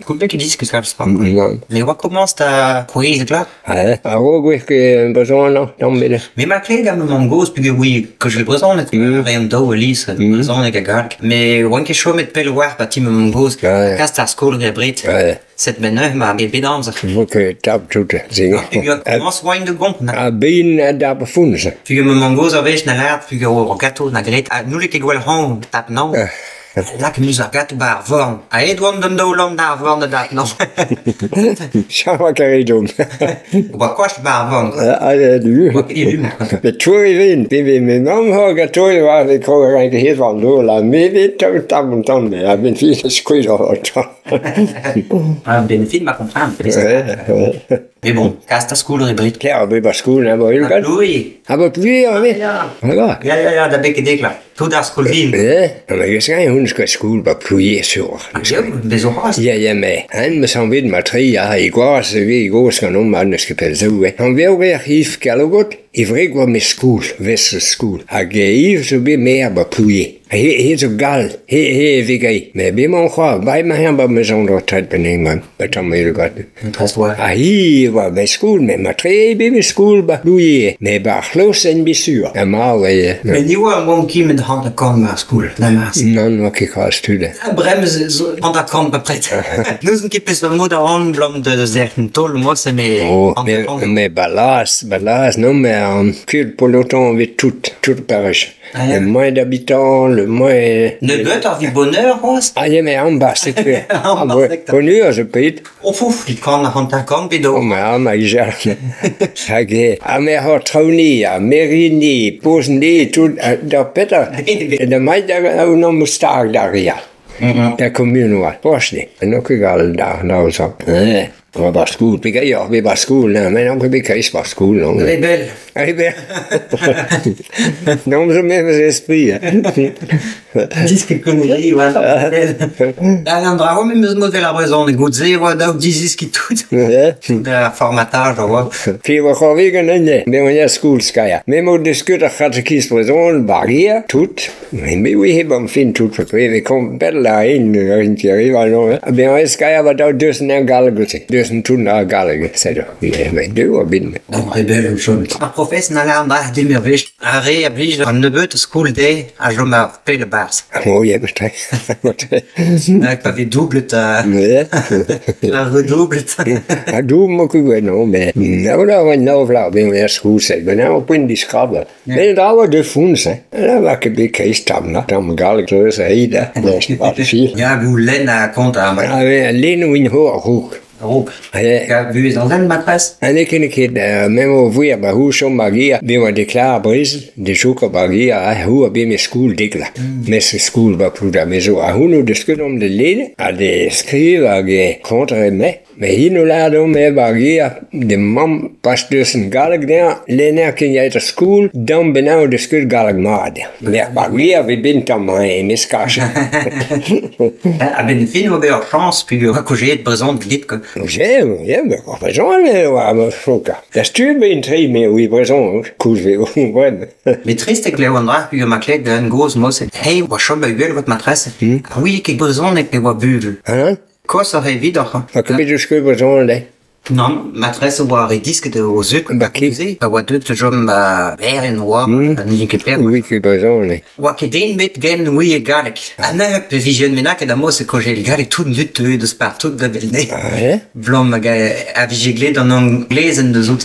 Koulz ket diskus kalz pa. Nann. Me oa komañs da c'hwezek vloaz. Ha, a-raok oe ket brezhoneg tamm ebet. Me ma klevet gant ma mamm-gozh peogwir kaozeal brezhoneg. Re an daou alies, brezhoneg ha galleg. Me oan ket chomet pell war ba ti ma mamm-gozh. Kas d'ar skol dre bred. Set ben neuze ma bet bet amzer. Vo ket tap tout. Peogwir komañs oaint da gompren. Ha ben a dap foñs. Peogwir ma mamm-gozh ur wech na lâret peogwir ur gato na graet. Ha n'houlle ket gwell hañv tap 'nañ. Lak 'meus ar gato 'ba ar forn. Aet oan d'an daou-lamm d'ar forn da dad 'nañ. Chañ a domp. Oa koach 'ba ar forn. Du. Oa ket elum. Met tour e vin, pe ve me mamm ho gato e oa e krog a ket war la me vet tamm tamm tamm a ben fin skuizh tamm. Ah, ben fin ma kompren. Mais bon, kas da skol re brit. Claire, be ba skol na ba Ha plouie. Ha ba plouie, ah, Ya, Voilà. ya, ya, ya, da bek dekla. Tout ar skol vin. Eh, ma geus gain hun sko skol ba plouie sur. Ya, bezo c'hoazh. Ja, ja, me. Han me san vid ma tri, ja, i gwas e vi gos gant om an eus ket pell zo, eh. Han vev ver Yves Gallogot, i vreg war me skol, ves skol. Hag Yves zo bet mer ba plouie. He, he zo gal, he, he e vegai. Me be man c'hoa, bai ma hen ba me zon dor tret ben ma, ba tamm el gat. Trest oa. Ha hi war me skol, me ma tre be me skol ba plouie. Me ba c'hlos en bisur. Ha ma oa, Me ni oa an gant met hand a kant ar skol. Na mars. Nan oa ket kras tude. A bremz zo hand a kant bepred. N'eus ket pezh mod a an blam de zerc'hen tol mod se me Oh, hand a mais, kant. mais balas, balas, non, mais que pour l'automne, on vit tout, tout Paris. Ah, ja. Le moins d'habitants, le moins... Nebeut ar vi bonheur c'hoazh. Ah, ja, mais en bas, c'est clair. En Ah, bas, ouais. c'est clair. Bonheur, je paye. O fouf, dit kant a hand a kant bet Oh, o. mais ah, ma gère. Hag, ah, mais ho trauni, ah, merini, posni, tout, ah, da peter. Da mai da un om stark da ria. Da commune oa. Posni. No ket gal da, na zo. Eh, var bare skol. Vi kan jo, vi var skol, men om vi kan ikke bare skol, non. Rebel. Eh ben. Non, je mets mes esprits. Disk koneri, oa. Da an dra me meus mod vel ar brezhoneg gout se oa daou diziz ki tout. Da formatage oa. Fi var c'hoarvegan enne, me on ya skol skaia. Me mo diskut ar c'hatekis brezhon, baria, tout. Me me oui heb am fin tout for vi kom bella in in ti arriva no. Me on skaia var daou deus en galleg. Deus en tun ar galleg, sed. Ja, me deu a bin. An rebel o chomet. Ar profes na la an dra dimir vech. Ar re a blij an nebeut skol de a jom ar pele barz. Oh, ja, bestre. Hag pa vez doublet a... Ja. A redoublet. A du mo ku no, me. Na voilà, on nou vla, ben on skol sed. Ben nou pin di skrabbe. Men da var det funs, hè. Da var ket bet keis tam, na. Tam galleg så så hei da. Det var fil. Ya, gou len a kont a... Ja, len win ho rook. Raok. Ja. Ga buez an len matresse. Han ikke ket med må vuer ba hu som magia. Vi var det klare brisel, det sukker magia, og hu og vi med skole dikla. Med så skole var pluda med så. Og hun nu det skyld om det lille, og det skriver og kontra med. Men hende nu lærte om med magia, det mam bastøsen galg der, lene kan jeg til skole, dom benau det skyld galg mad. Men magia vi bindt om mig, miskasse. A ben fin oa bet ur chañs pegwir oa kojeet brezhoneg dit quoi. Ja, ja, men brezhoneg var med sukker. Der styr med en tre med i brezhoneg, kunne vi jo brænde. Met trist e klev an dra peogwir ma klet an goz moset. Hei, oa chom a gwell vat matresse. A oui ket brezhoneg pe oa bugel. Ja, Kos ar e vidoc'h. og kan vi du skyde brezhoneg da? Nann, matresse oa ar e disket o zut. Ba ket. Se, pa oa deut chom ba beren oa, an n'eo ket per. Oui, ket brezhoneg. Oa ket den bet gen oui e galleg. Ha na pe vijen menak da mos e koje galleg tout dut teu deus partout da belne. Ja? Blam hag a vije glet an anglezen deus out.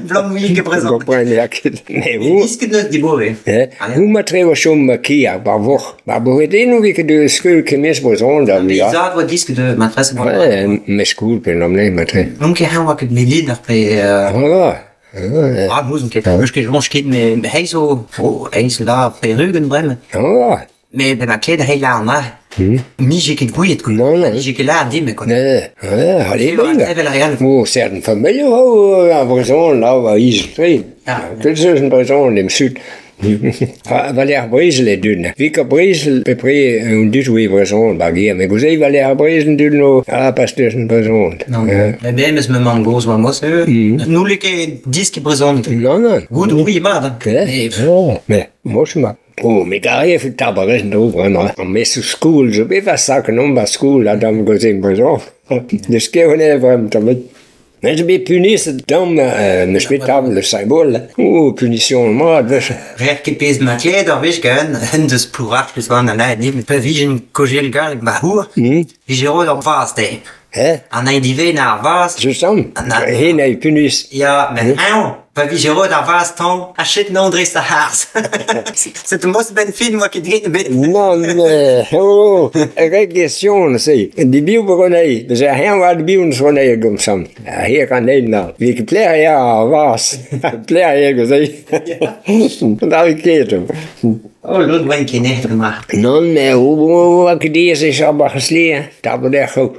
Blam oui ket brezhoneg. Comprend ja ket. Nee, E hoe? disket neus dibore. Ja, hoe ma tre var som makia, bare hvor. Bare hvor det nu vi kan du skyde kan mes brezhoneg der vi er. Izad oa disket de matresse oa. Ja, med skole på om det med tre. Non ket han oa ket melin ar pe... Ja, ja. Ah, mouzen ket. Meus ket joñj ket me hei zo... Oh, hei zo da perugen bremañ. Ja. Me ben a klet hei la an dra. Nije ket gouiet quoi. Non, non. Nije ket la an dim quoi. Ja, ja, har det Evel evel ar real. Hvor ser den familie hvor er brezhoneg der var is. Ja. Det er sådan brezhoneg dem syd. Hvad lærer Brisel er dynne? Vi kan Brisel bepræge en dyt i brezhoneg bare giver, men kunne se, hvad lærer Brisel dynne nu? Ja, pas det sådan brezhoneg. Non. Me ben meus me mamm goz oa mos. Nou le ket disk brezhoneg. Non, non. Gout oui mat. Ja, Mais ja. Men morsomt. Oh, me gare fu tabarez no bremañ. An mesoù skoul zo bet va sak an omp skoul a dam gozem brezon. Neus ket honnezh bremañ tamm. Mais zo bet puniset dam neus bet tabl le symbol. Oh, punition mat vech. Rer ket pezh ma kled ar wech gant en deus plourach peus war an aet nim. Pa vijen kogel galleg ma hour, vije roet ar vaz dezhe. Hein? An ein diven ar vaz. Just am. Hen eo punis. Ya, met eñ, pa vije roet ar vaz tamm, achet non dreist ar c'harzh. Setu mos ben fin oa ket graet bet. Non, mais, oh, régression, se. Di biv ronei, bez ar hen war biv ons ronei gom sam. Hier kan een nou. Wie ik pleer ja was. Pleer ja gezegd. Daar ik ket hem. Oh, lod oan ket echt mar. Non, mais hoe wat ik die is al gesleer. Dat moet echt goed.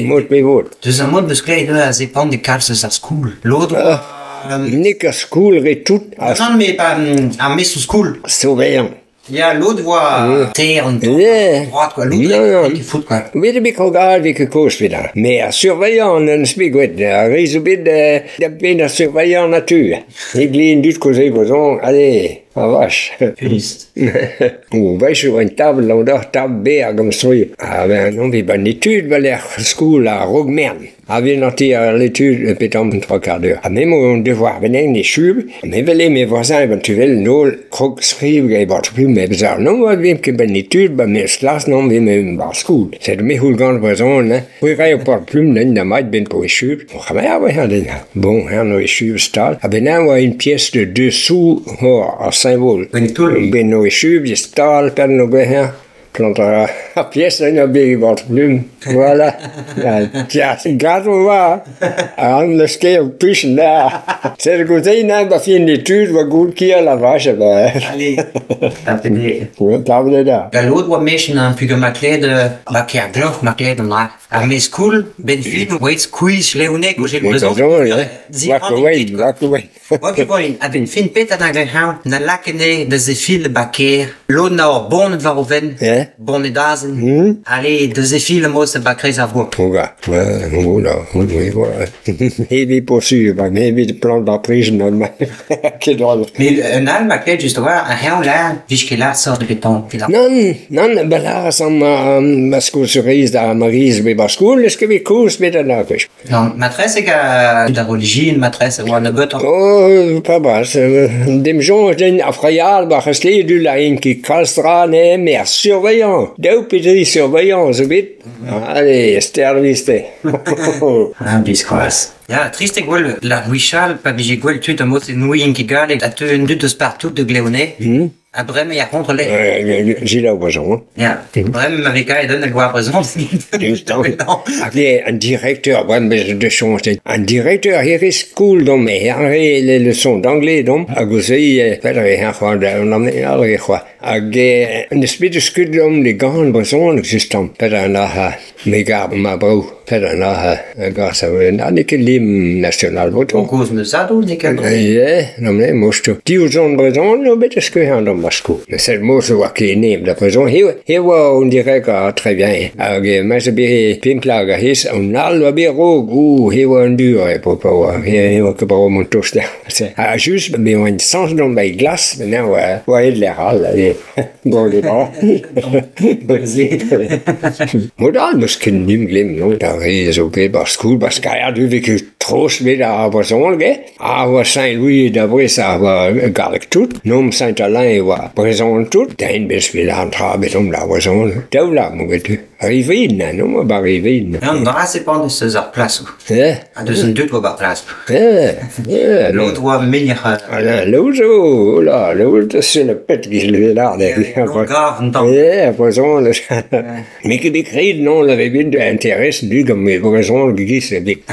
Moet me woord. Deus ar mod beus klevet a zepant de kalz eus ar skoul. Lod oa... Nik ar skoul re tout. Non, mais pa ar mesoù skoul. Surveillant. Ya, lod oa ter an droit, quoi. Lod Non, ket foot, quoi. Weet ik al wie gekost wieder. Mais ar surveillant en spigwet, ar re zo bet da ben ar surveillant natur. Ik lien dut koze brezon, allez, a vache. Punist. Oh, weich zo een tabel an d'ar tab ber gant strui. Ah ben non, vi ban étude ba l'er skoul a rog mern. A vi nanti a l'étude petan trois quarts d'heure. A même on devoir ben en chub, mais vele mes voisins ben tu vel nol krog skriv ge bart plus mais bizarre. Non, wa vim ket ben étude ba mes klas non vi me bar skoul. C'est me houl gant brezon, hein. Oui, rai port plume den da mait ben po chub. On ramai a ouais den. Bon, hein no chub stal. A ben oa une pièce de 2 sous hor a symbole. Ben toull. Ben no chub stal per no hein. Plant a pièce en a big bart plume. Voilà. Ja, gaat wel waar. Anders kun je pussen daar. C'est le côté n'a pas fini l'étude, va goed kier la vache ba. Allez. Tapede. Ouais, table da. Ga lod oa mech an pugur ma kled ba ker gloc'h ma kled an dra. Ar mez koul, ben fin, oa skuizh leonek o gel brezon. Wak away, wak away. Oa ket boin, a ben fin pet an ar hañ, na lakene da zefil ba ker, lod na ur bonnet war o ven, bonnet azen. Allez, da zefil mos ba kreiz ar vour. Oga, ouais, voilà, oui, voilà. Heavy poursuivre, ba heavy plan d'emprise normal. Ket drôle. Mais un all ma kled just war, an hañ la, vich ket la sort de beton. Non, non, ba la sam ma skol cerise da Marise be ba skol, est-ce que vi koos bet an akech. Non, matresse eg a da religion, matresse oa ne bet. Oh, pas bras. Dem jonge den a freial ba gesle du la in ki kalstra ne mer surveillant. Daou petri surveillant zo bet. Allez, sterviste. Ah, biskoaz. Ya, trist e gwell la Louis-Charles, pa vije gwell tud a mot nouien ket galleg, a teu un dud eus partout de Gleonais. A brem e a contre le. Gilles au brezon. Ya, brem ma veka e don al goar brezon. Hag un directeur, brem de chance, un directeur hier is cool dom, her les leçons d'anglais dom, hag o zei, pedre her c'hoa, an amne alre c'hoa. Hag an espet skud dom de gant brezon, just am, pedre an aha, me gar ma brou, pedre an aha, gar sa, an ket lim national breton. Koz meus ado, ne ket? Yeah, non ne, mosto. Div zon brezon, no bet eus ket an dom Moscou. Sel mos oa ket nem da brezon. He oa on direct a très bien. Hag ma zo bet pimplag a hez, an all oa bet rog, ou he oa an dur e po pa oa. He oa ket brao mont tost. A just, be oa en sans dom bai glas, ben oa oa ed l'air all, Bon, les bras. Mod all meus ket nim glim, non? Da re zo bet bar skoul, bar skaer du vek tros bet ar brezon, ge? A oa Saint-Louis da Brest a oa galleg tout. Nom Saint-Alain oa brezon tout. Den bez vil an tra bet om la brezon. Daou la, mo bet. Rivin, non, ba rivin. An dra se pan deus eus ar plasou. Eh? A deus an deut oa bar plas. Eh, eh. L'autre oa meir... Ah, l'autre zo, oh là, l'autre c'est le pet qui le là. Gav an tamm. Eh, brezon. Mais ket bet kred, non, l'avait bet intérêt du gant me brezon gis e bet.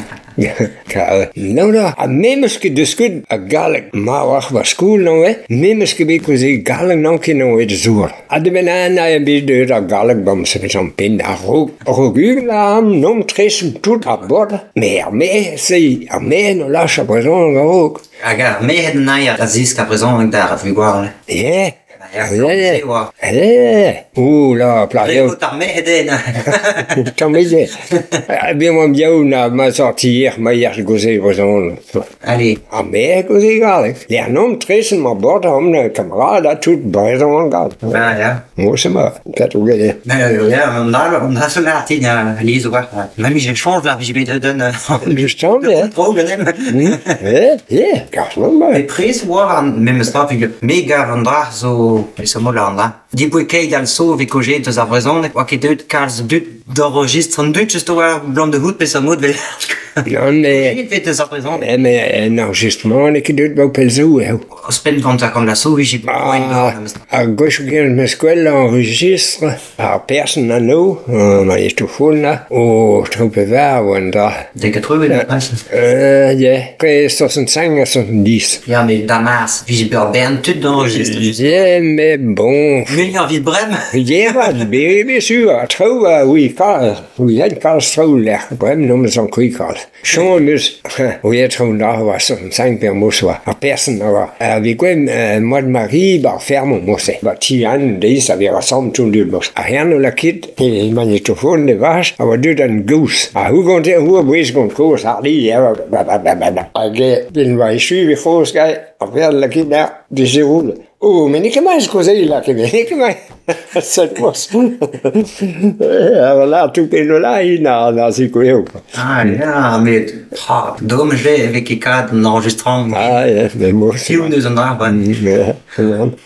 Ka, non, la, a memes ket deus ket a galleg ma war war skoul, non, eh? Memes ket bet koze galleg non ket non et zour. A de ben an a bet deut a galleg bam se bet an pen a rog rog la am nom tres tout a bord. Mais ar me, se, ar me no lâche a brezon a rog. Hag ar me het an aia a zisk a brezon d'ar a vugwar. Yeah. ya, Ya, ya. se oa. Ya, Ouh là, pla Dre ar merc'hed eo, Tamm ivez. Bet oamp yaou na ma sortier, ma yer goze brezhoneg. Allez. Ha me goze galleg. Lec'h nomp tresen ma bord am na kamarad ha tout brezhoneg gal. Ah, ya. Mo se ma, pet o gele. Ya, an all, an all zo artin a liz oa. Ma mi j'ai change war vije bet d'un... Just an, ya. Tro ganem. Ya, ya, garz non ma. E prez war an memes tra fig me gar an dra zo e so mod an dra. Diboe keit al so ve kojet eus ar brezhoneg oa ket deuet kalz dud d'enregistr an dud just oa blant de hout pe sa mod vel. An, Ket vet eus ar brezhoneg. me en enregistrement n'eo ket deuet bao pell zo eo. Ouzhpenn gant ar gant la so vije Ah, ar gwech gen meus gwell enregistre ar person an no, ma magnétophone là, o troupe var oa an dra. Dek a treuet ar pres. Ya, pre 65 ha 70. Ya, mais da mars, vije bet ur bern tud d'enregistr. Ya, mais bon... Muioc'h evit brem. Ya, va, be, be sur, a traoù a oui, kal, oui, an kalz traoù lec'h, brem nomp eus an kui kalz. Chom am eus, oui, traoù da oa 65 per mos oa, ar person a oa. A vi gwen, moad Marie bar fermo mose, ba ti an deiz a vi rassemble tout dud mos. A hern o lakit, e magnétophone de vache, a oa dud an gous. A hou gant e hou a bouez gant koz, ar li, ya, ba, ba, ba, ba, ba. Hag e, ben oa echu vi c'hoz gai, ar ver lakit da, de zeroul. Oh, mais n'eo ket maez kozei la, ket, n'eo ket maez. Set mos. A la, tout peno la, ina, na ziko eo. Ah, ya, met, ha, dommage eo e vez ket kad an enregistrement. Ah, ya, mais mos. Piv neus an dra, ba. Mais,